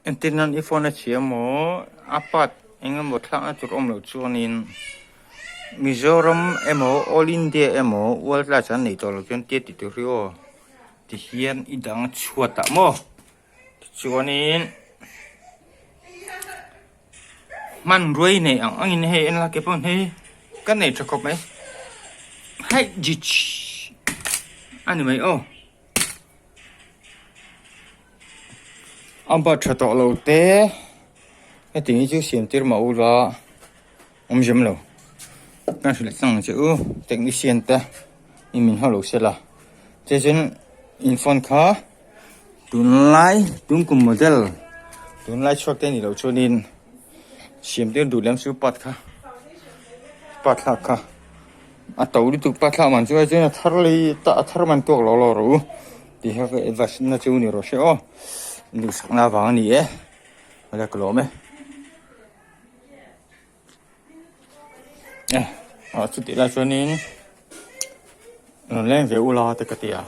Entir nan i phone a chhia maw a part eng emaw thlakna tur awm loh chuanin Mizoram emaw all India emaw world class an nei tawh loh chuan tia tih tur hi aw tihian i dang chhuat ah maw tichuanin hmanrua i neih ang angin hei en la ke pawh hei ka nei tha khawp mai hei a ni mai aw. A bat tha tawh lo te hetiang hi chu siam tir mah ula awm zem lo ka hrilh tlang ang che u technician te in min hau lo se la chuan in phone kha tunlai tun kum model tunlai chhuak te a nih loh chuanin siam tir duh lem chu part kha part thlak kha. A to lutuk pa thlak man chu hei chuan a thar lei tah a thar man tuak lo lo rawh u tih kha ka advice na chu ni rawh se aw duhsakna avang a ni e awle ka lawm e eh ah chutih lai chuanin rawn leng ve ula te ka ti a.